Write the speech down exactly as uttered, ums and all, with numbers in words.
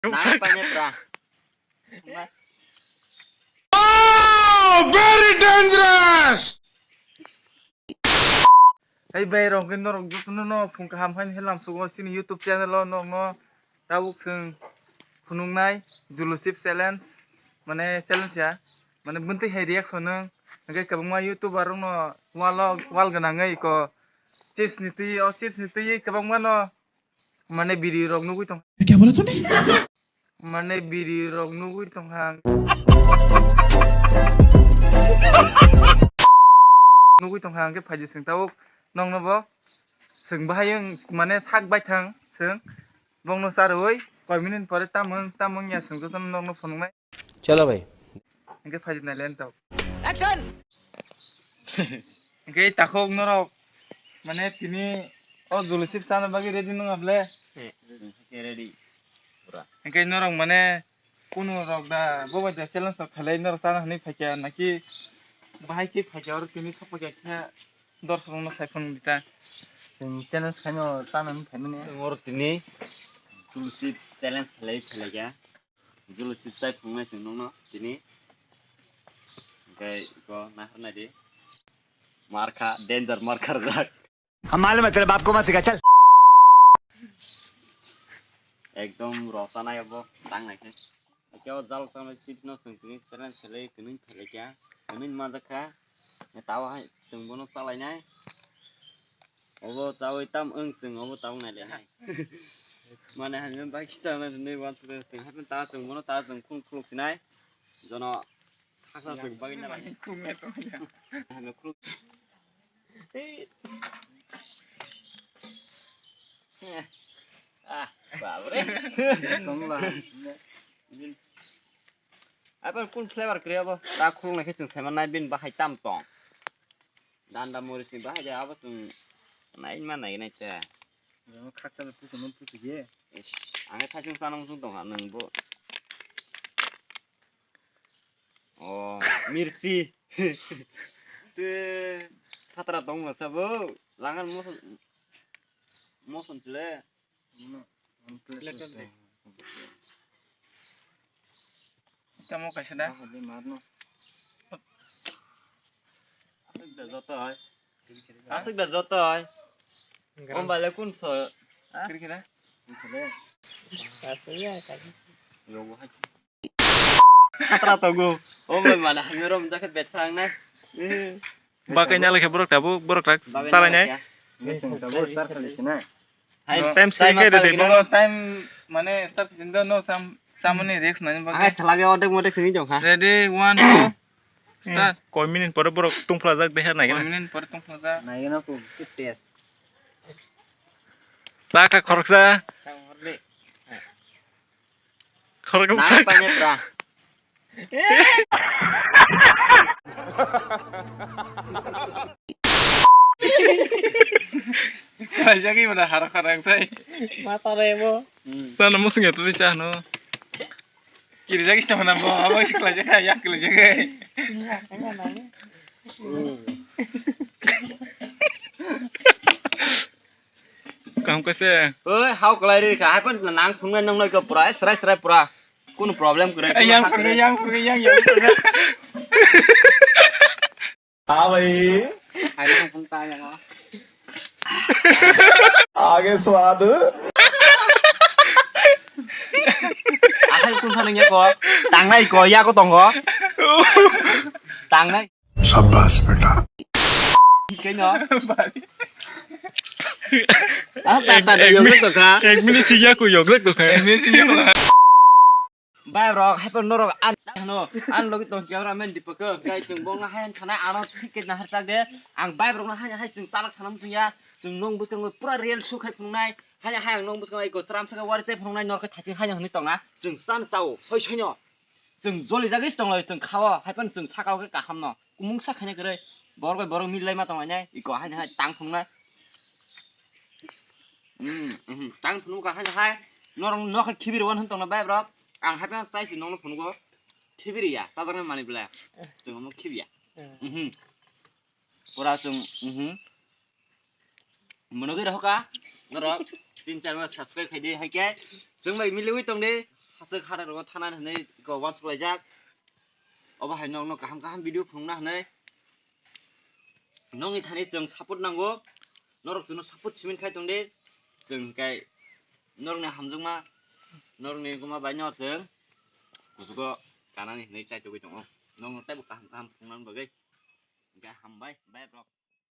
Nang paine pra. Oh, very dangerous! Hey bai, rok norok jotono no phung kaham hain helam sugo sini YouTube channel o nokno tabuk chwng phunuknai Julusip challenge, mane challenge ya, mane buntwi hai reaction nung, hwnkhe kwbangma YouTuber rokno walo wal gwnangwi ko chips ni twi, o chips ni twi kwbangma no mane biri rok nugwi tong. Kya bola tune? Mane biri rok nugwi tong hang. Nugwi tong hang khe phaidi sing tabuk nokno bo sing bahai wng mane sak bai thang sing bongno charwi koi minute pore tamung tamung ya sing jotono nokno phunuknai. Chalo bhai. Hingke phaidi nai le tok. Action! Hingke takhuk norok mane tini o Julusip chana bagwi ready nung able? Ready. Pura. Hingke norok mane kunu rok da bo bai da challenge tok khalai norok chana hinwi phaikha naki bahai khe phaikha oro tini sok phaikha khe dorsok rokno sai phunuk di ta. Chwng challenge khaino chana hinwi phaimani. Oro tini Julusip challenge khalai phailai kha. Julusip chai phunuknai chwng nukno tini. Hingke iko nahar naidi. Mar kha, danger mar kha rwjak. हम मालूम है तेरे बाप को मत सिखा, चल। Ekdom rosa nai abo tang nai khe. Hingke o jal tang nai chips no chwng tini challenge khlai tini phailai kha. Tini manjak kha. Tao hai chwng bono chalainai. Obo chawi tam wng chwng obo tabuk nai le nai. Mane hamya bai khe chana hinwi uansukha chwng haphano ta chwng bono ta chwng khuluk khuluk sinai. Jono saksa chwng bagwi nai. Hamya khuluk. Ah, babre. Tongla. Apan kun flavor kwrwi abo? Ta khuluk nai khe chwng sai mannai bini bahai tam tong. Danda moris ni bahai de abo chwng nai ma nai nai cha. Khaksa pusu no pusu ye. Ish, ang khe saichung chana muchung tong ha nwng bo. Oh, mirchi. Te patra tong ma sabo. Langan moson moson chile. Tamo kaisa da. Aswk da joto hai. Aswk da joto hai. Om bale kun so. Kiri kira. Yogo hai. Khatra togo. O bai mana hamya rom jakhe bethang na. Bakai nyale khe borok tabuk borok tak salai nai. Meseng tabuk start khali sina. Hai, time sing khe rede bono. Time mane start khali no sam samani rex nani bagwi. Hai salage odek modek sini jong ha. Ready, one, two, start. Koi minute pore borok tungphlajak deha nai. Koi minute pore tungphlajak. Nai no ko sit test. Saka khoroksa. Khoroksa. Nang paine pra. Kaisa ki mana haro kharang sai. Mata remo. Sana musung ya tadi cah no. Kiri jagi sama namo, abang sih kelajak ya kelajak. Kam kaise? Oi, hao kalai ri kha. Hai pon nang phungnai nang noi ko pura, srai srai pura. Kunu problem kwrwi. Yang phungnai, yang phungnai, yang, yang phungnai. Hai nang phung ta yang. Aage swad. Ahai kun phano ya ko. Tangnai ko, ya ko tongo. Tangnai. Shabash beta. Keno. Ah, ta ta yog to kha. Ek minute si ya ko yog to kha. Ek minute si ya ko. Bai rok, hai pon norok an hano, an logi tong kya ramen di peke, kai chwng bong hai sana ano ticket na har chak de, ang bai rok na hai hai chwng talak sanam chwng ya, chwng nong bwskango pura real su khai phungnai, hai hai ang nong bwskango iko chram saka wari chai phungnai norok thaching hai hwnwi tongna, chwng san chao, soi soino. Chwng joli jagwi tong lai, chwng khao, hai phano chwng sakao khe kaham no. Kumung sa khaina kwrwi, borok bai borok mili lai ma tong lainai, iko haino hai tang phunuknai. Hmm, hmm, tang phunuk ka haino hai, norok nokha khibiri wan hwn tongna bai borok, ang hai phano chai si nokno phunugo, khibiri ya, chajaknai manwi belai, chwng omo khibiya. Hmm. Pura chwng, mhm. Monogwi rohoka, norok tin char ma subscribe khaidi, hai khe chwng bai miliwi tongdi. Twk hara rogo thana hinwi ko wansuk laijak. Obo hai nokno kaham kaham video phunukna hinwi. Nokni thani chwng support nango. Norok chwngno support simin khai tongdi. Chwng hinkhe norokni hamjakma, norokni guma bai no chwng kuchugo kanani hinwi chaitugwi tongo. Nokno teibo kaham kaham phunuknani bagwi. Hinkhe hambai, bye bro.